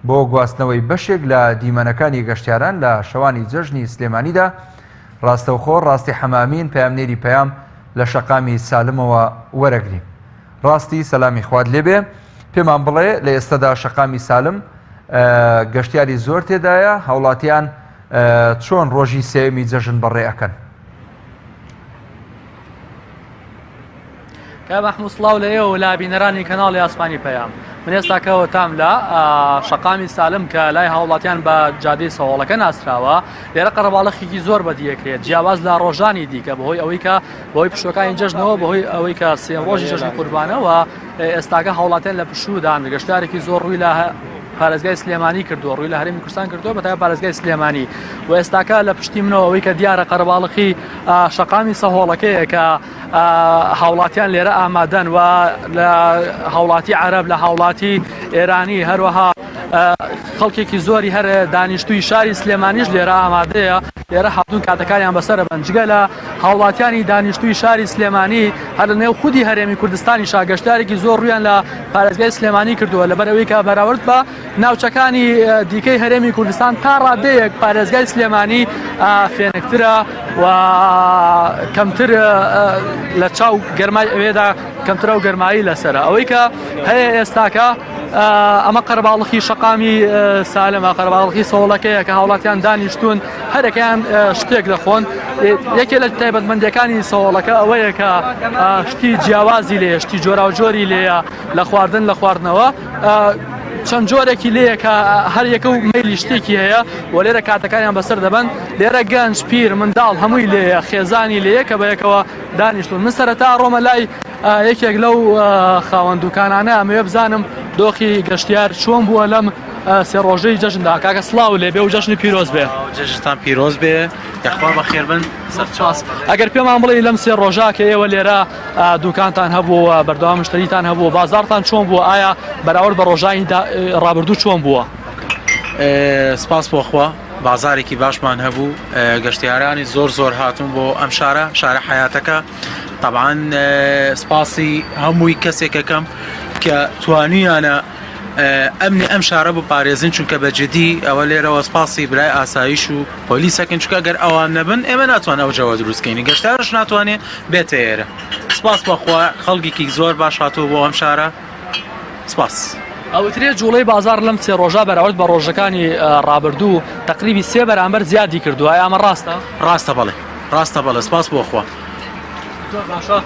بۆ گواستنەوەی بەشێک لە دیمەنەکانی گەشتیاران لە شەوانی جەژنی سلێمانیدا، ڕاستەوخۆ ڕاستی حەمامین پەیامنێری پەیام لە شەقامی سالمەوە وەرەگرین. ڕاستی سەلامی خوات لێبێ، پێمان بڵێ لە ئێستەدا شەقامی سالم گەشتیاری زۆر تێدایە، هاوڵاتیان چۆن ڕۆژی سێیەمی جەژن بەڕێ ئەکەن؟ کاک مەحموود سڵاو لە ئێوە و لە بینەرانی کەناڵی ئاسمانی پەیام. من ئێستا کەوتام لە شەقامی سالم کە لای هاوڵاتیان بە جادەی سەوڵەکە ناسراوە. لێرە قەرەباڵخێکی زۆر بەدیەکرێت جیاواز لە ڕۆژانی دیکە بەهۆی ئەوەی کە بەهۆی پشوەکانی جەژنەوە بەهۆی ئەوەی کە سێ ڕۆژی جەژنی قوربانەوە ئێستاکە هاوڵاتیان لە پشوودان گەشتارێکی زۆر ڕووی لە پارێزگای سلێمانی کردووە ڕووی لە هەرێمی کوردستان کردووە بەتای پارێزگای سلێمانی و ئێستاکە لە پشتی منەوە ئەوەی کە دیارە قەرەباڵخی شەقامی سەهۆڵەکەیە کە هاوڵاتیان لێرە ئامادەن و لە هاوڵاتی عەرەب لە هاوڵاتی ئێرانی هەروەها خەڵکێکی زۆری هەر دانیشتووی شاری سلێمانیش لێرە ئامادەیە لێرە هاتوون کاتەکانیان بەسەرە بن جگە لە هاوڵاتیانی دانیشتووی شاری سلێمانی هەر لە نێو خودی هەرێمی کوردستانی شاگەشتارێکی زۆر ڕویان لە پارێزگای سلێمانی کردووە لەبەر ئەوەی کە بەراورد بە ناوچەکانی دیکەی هەرێمی کوردستان تا ڕادەیەک پارێزگای سلێمانی فێنکترە و کەمتر لە چاو گەرمای ئەوێدا کەمترە و گەرمایی لەسرە ئەوەی کە هەیە ئێستاکە ئەمە قەرباڵخی شەقامی سالمە قەرباڵخی سەوڵەکەیە کە هاوڵاتیان دانیشتون هەرەکەیان شتێک دەخۆن یەکێ لە تایبەتمەندەکانی سەوڵەکە ئەوەیە کە شتی جیاوازی لێ شتی جۆراوجۆری لێیە لە خواردن لە خواردنەوە چەند جۆرێکی لێیە کە هەر یەکە و مەیلی شتێکی هەیە و لێرە کاتەکانیان بەسەر دەبەن لێرە گەنج پیر منداڵ هەمووی لێیە خێزانی لێیە کە بەیەکەوە دانیشتون من سەرەتا ڕۆمە لای یەکێک لەو خاوەن دوکانانە ئەمەوێ بزانم دۆخی گەشتیار چۆن بووە لەم سێ ڕۆژەی جەژندا کاکە سڵاو لێ بێ و جەژنی پیرۆز بێ جەژنتان پیرۆز بێ یاخوا بەخێر بن سەرچاو ئەگەر پێمان بڵێ لەم سێ ڕۆژە کە ئێوە لێرە دوکانتان هەبوو و بەردەوام مشتەریتان هەبوو بازاڕتان چۆن بووە ئایا بەراورد بە ڕۆژانی ڕابردوو چۆن بووە؟ سپاس بۆ خوا بازارێکی باشمان هەبوو گەشتیارانی زۆر زۆر هاتون بۆ ئەم شارە شارە حیاتەکە طبعاان سپاسی هەمووی کەسێکەکەم کە توانیانە ئەمنی ئەم شارە بپارێزن چونکە بە جدی ئەوە لێرەوە سپاسی برای ئاسایش و پۆلیسەکەن چونکە گەر ئەوان نەبن ئێمە ناتوان ئەو جەوە دروستکەین گەشتارش ناتوانێت بێتە ئێرە سپاس بەخوا خەڵکێکی زۆر باش هاتووە بۆ ئەم شارە سپاس. ئەوترێ جوڵەی بازاڕ لەم سێ ڕۆژە بەراورد بە ڕۆژەکانی ڕابردوو تەقریبی سێ بەرامبەر زیادی کردووە ئایا ئەمە ڕاستە؟ ڕاستە بەڵێ ڕاستە بەڵێ سپاس بۆ خوا. زۆر باشە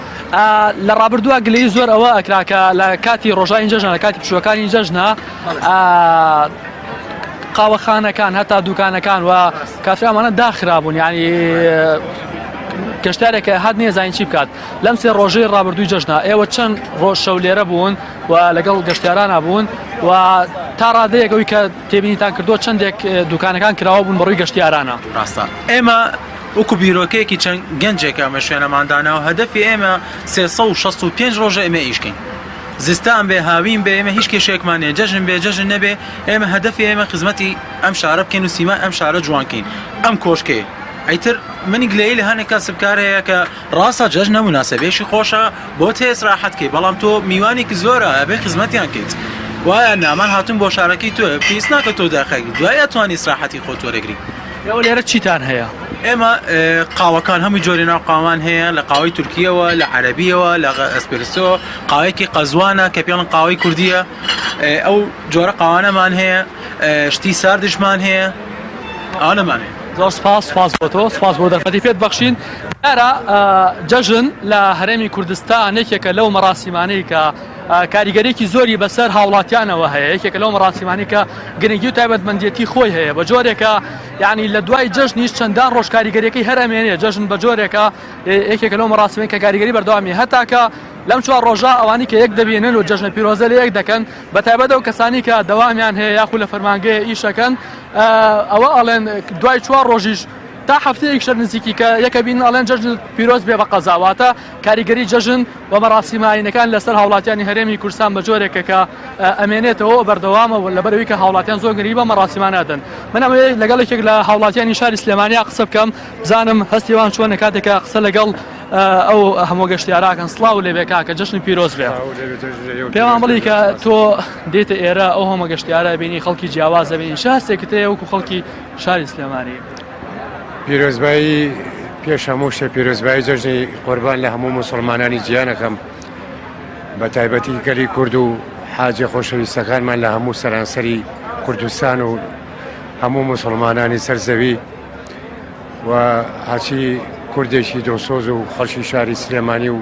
لە ڕابردووە گلەیی زۆر ئەوە ئەکرا کە لە کاتی ڕۆژانی جەژنە لە کاتی پشووەکانی جەژنە قاوەخانەکان هەتا دوکانەکان و کافێ ئەمانە داخرابوون یعنی گەشتارێکە هات نێزانین چی بکات لەم سێ ڕۆژەی ڕابردووی جەژنا ئێوە چەند ڕۆژ شەو لێرە بوون و لەگەڵ گەشتیارانە بوون و تا ڕادەیەک ئەوی کە تێبینیتان کردووە چەندێک دوکانەکان کراوە بوون بەڕووی گەشتیارانە ڕاستە ئێمە وەکو بیرۆکەیەکی چەند گەنجێکە ئەمە شوێنەمان داناوە هەدەفی ئێمە 365 ڕۆژە ئێمە ئیشکەین زستان بێ هاوین بێ ئێمە هیچ کێشەیەکمان نیە جەژن بێ جەژن نەبێ ئێمە هەدەفی ئێمە خزمەتی ئەم شارە بکەین و سیمای ئەم شارە جوان کەین ئەم کۆشکەیە ئیتر من گلەیی لە هەنێک کاسبکار هەیە کە ڕاستە جەژنە موناسەبەیەکی خۆشە بۆ تێس ڕاحەت کەی بەڵام تۆ میوانێکی زۆرە ئەبێ خزمەتیان کەیت وایە نامان هاتون بۆ شارەکەی تۆ پێویست ناکە تۆ داخی دوای ئەتوانی ئیسراحەتی خۆت وەرەگری ئێوە لێرە چیتان هەیە؟ ئێمە قاوەکان هەموو جۆری ناو قاوان هەیە لە قاوەی تورکیەوە لە عەربیەوە لە ئەسپرسۆ قاوەیەکی قەزوانە کە پێڵن قاوەی کوردیە ئەو جۆرە قاوانەمان هەیە شتی ساردشمان هەیە ئەوانەمان هەیە. زۆر سپاس سپاس بۆ تۆ سپاس بۆ دەرفەتی پێت بەخشین دیارە جەژن لە هەرێمی کوردستان یەکێکە لەو مەراسیمانەی کە کاریگەریی زۆری بەسەر هاوڵاتیانەوە هەیە یەکێکە لەو مەراسیمانەی کە گرنگی و تایبەتمەندێتی خۆی هەیە بە جۆرێکە یعنی لە دوای جەژنیش چەندان ڕۆژ کاریگەریەکەی هەر ئەمێنێ جەژن بە جۆرێکە یەکێکە لەو مەراسیمەی کە کاریگەری بەردەوامی هەتاکە لەم چوار ڕۆژە ئەوانی کە یەک دەبینن و جەژنە پیرۆزە لە یەک دەکەن بە تایبەت ئەو کەسانی کە دەوامیان هەیە یاخو لە فەرمانگەیە ئیشەکەن ئەوە ئەڵێن دوای چوار ڕۆژیش تا هەفتەیەک شەر نزیکی کە یەکە بین ئەڵێن جەژن پیرۆز بێ بە قەزا واتە کاریگەری جەژن و مەراسیمە ئاینەکان لەسەر هاوڵاتیانی هەرێمی کوردستان بە جۆرێکە کە ئەمێنێتەوە و بەردەوامە و لەبەرئەوەی کە هاوڵاتیان زۆر گرنگی بەم مەراسیمانە ئەدەن من ئەمەوێت لەگەڵ یەکێک لە هاوڵاتیانی شاری سلێمانیا قسە بکەم بزانم هەستی وان چۆنە کاتێک کە قسە لەگەڵ. ئەو هەموو گەشتیاراکەن سڵاو لێ بێ کاکە جەژنی پیرۆز بێ پێمان بڵی کە تۆ دێتە ئێرە ئەو هەمە گەشتیارە بینی خەڵکی جیاواز دەبینی چ هەستێکت هەیە وەکو خەڵکی شاری سلێمانی؟ پیرۆزبایی پێش هەموو شتێ پیرۆزبایی جەژنی قوربان لە هەموو موسڵمانانی جیهانەکەم بە تایبەتی گەلی کورد و حاجی خۆشەویستەکانمان لە هەموو سەرانسەری کوردستان و هەموو موسڵمانانی سەر زەوی و هەرچی کوردێکی دڵسۆز و خەڵکی شاری سلێمانی و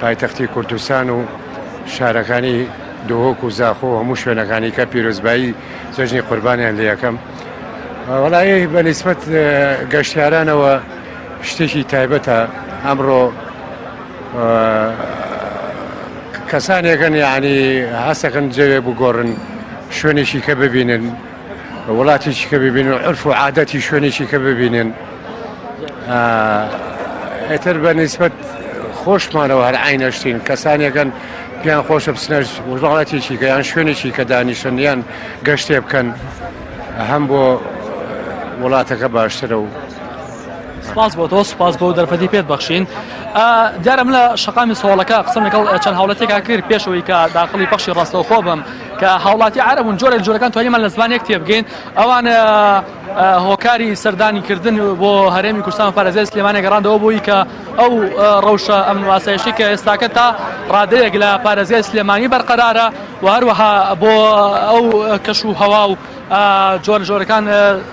پایتەختی کوردستان و شارەکانی دهۆک و زاخۆ و هەموو شوێنەکانی کە پیرۆزبایی جەژنی قوربانیان لێ یەکەم وەڵی بە نیسبەت گەشتیارانەوە شتێکی تایبەتە ئەمڕۆ کەسانێکن یعنی هەستەکەن جەوێ بگۆڕن شوێنێکی کە ببینن وڵاتێکی کە ببینن عرف و عادەتی شوێنێکی کە ببینن ئیتر بە نیسبەت خۆشمانەوە هەر عینەشتین کەسانێکن پێیان خۆشە بچنە وڵاتێکی کە یان شوێنێکی کە دانیشن یان گەشتێ بکەن هەم بۆ وڵاتەکە باشترە و سپاس بۆ تۆ سپاس بۆ دەرفەتی پێت بەخشین دیارە من لە شەقامی سۆڵەکە قسەم لەگەڵ چەند هاوڵاتێکا کرد پێشەوەی کە داخڵی پەخشی ڕاستەوخۆ بم کە هاوڵاتی عەرەبن جۆرێک جۆرەکان توانیمان لە زمان یەک تێبگەین ئەوان هۆکاری سەردانی کردن بۆ هەرێمی کوردستان و پارێزگای سلێمانی گەڕاندەوە بۆی کە ئەو ڕەوشە ئەمن و ئاسایشی کە ئێستاکە تا ڕادەیەک لە پارێزگای سلێمانی بەرقەرارە و هەروەها بۆ ئەو کەش و هەوا و جۆرە جۆرەکان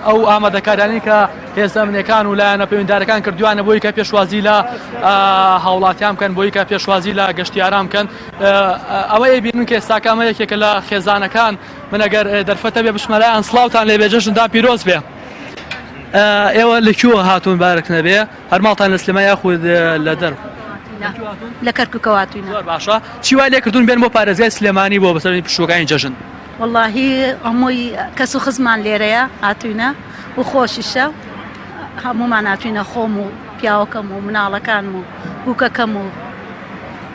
ئەو ئامادەکاریانی کە هێزە ئەمنیەکان و لایەنە پەیوەندیدارەکان کردویانە بۆی کە پێشوازی لە هاوڵاتیان بکەن بۆی کە پێشوازی لە گەشتیاران بکەن ئەوە ئەیبینن کە ئێستاکە ئەمە یەکێکە لە خێزانەکان من ئەگەر دەرفەتە بێ بچمە لایان سڵاوتان لێ بێ جەژنتان پیرۆز بێ ئێوە لە کوێوە هاتوون بارک نەبێ هەر ماڵتان لە سلێمانی یاخود لە دەر لە کەرکووکەوە هاتووینە زۆر باشە چی وای لێ کردوون بێن بۆ پارێزگای سلێمانی بۆ بەسەر پشووەکانی جەژن وەڵاهی هەمووی کەس و خزمان لێرەیە هاتووینە و خۆشیشە هەموومان هاتووینە خۆم و پیاوەکەم و مناڵەکانم و بووکەکەم و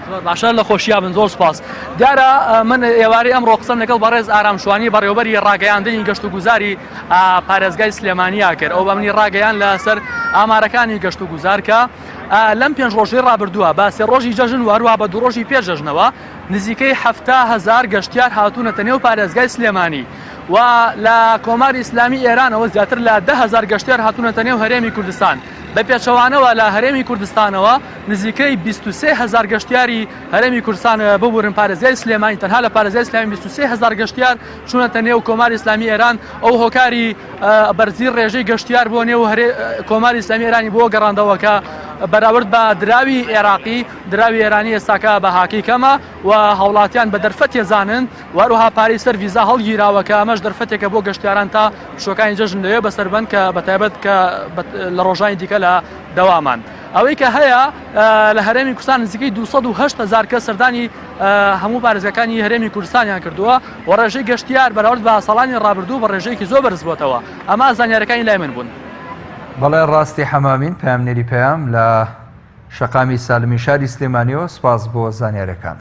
زۆر باشە لە خۆشیا بن زۆر سپاس دیارە من ئێوارەی ئەمڕۆ قسەم لەگەڵ بەڕێز ئارام شوانی بەڕێوبەری ڕاگەیاندنی گەشت و گوزاری پارێزگای سلێمانیا کرد ئەو بە منی ڕاگەیان لەسەر ئامارەکانی گەشت و گوزار کە لەم پێنج ڕۆژەی ڕابردووە بە سێ ڕۆژی جەژن و هەروە بە دوو ڕۆژی پێش جەژنەوە نزیکەی 70 هەزار گەشتیار هاتوونەتە نێو پارێزگای سلێمانی و لە کۆماری ئیسلامی ئێرانەوە زیاتر لە 10 هەزار گەشتیار هاتوونەتە نێو هەرێمی کوردستان بە پێچەوانەوە لە هەرێمی کوردستانەوە نزیکەی 23 هەزار گەشتیاری هەرێمی کوردستان ببورن پارێزگای سلێمانی تەنها لە پارێزگای سلێمانی 23 هەزار گەشتیار چوونەتە نێو کۆماری ئیسلامی ئێران ئەو هۆکاری بەرزی ڕێژەی گەشتیار بۆ نێو کۆماری ئیسلامی ئێرانی بۆ گەڕاندەوە کە بەراورد بە دراوی عێراقی دراوی ئێرانی ئێستاکە بەهاکەی کەمە و هاوڵاتیان بە دەرفەت تێزانن و هەروەها پارەی سەر ڤیزا هەڵگیراوە کە ئەمەش دەرفەتێکە بۆ گەشتیاران تا پشووەکانی جەژن لەوێ بەسەربەن کە بەتایبەت کە لە ڕۆژانی دیکە لە دەوامان. ئەوەی کە هەیە لە هەرێمی کوردستان نزیکەی 208 هەزار کەس سەردانی هەموو پارێزگاکانی هەرێمی کوردستانیان کردووە و ڕێژەی گەشتیار بەراورد بە ساڵانی ڕابردوو بە ڕێژەیەکی زۆر بەرز بووەتەوە. ئەمە زانیاریەکانی لای من بوون. بەڵێ ڕاستی حەمامین پەیامنێری پەیام لە شەقامی سالمی شاری سلێمانیەوە سوپاس بۆ زانیارەکان.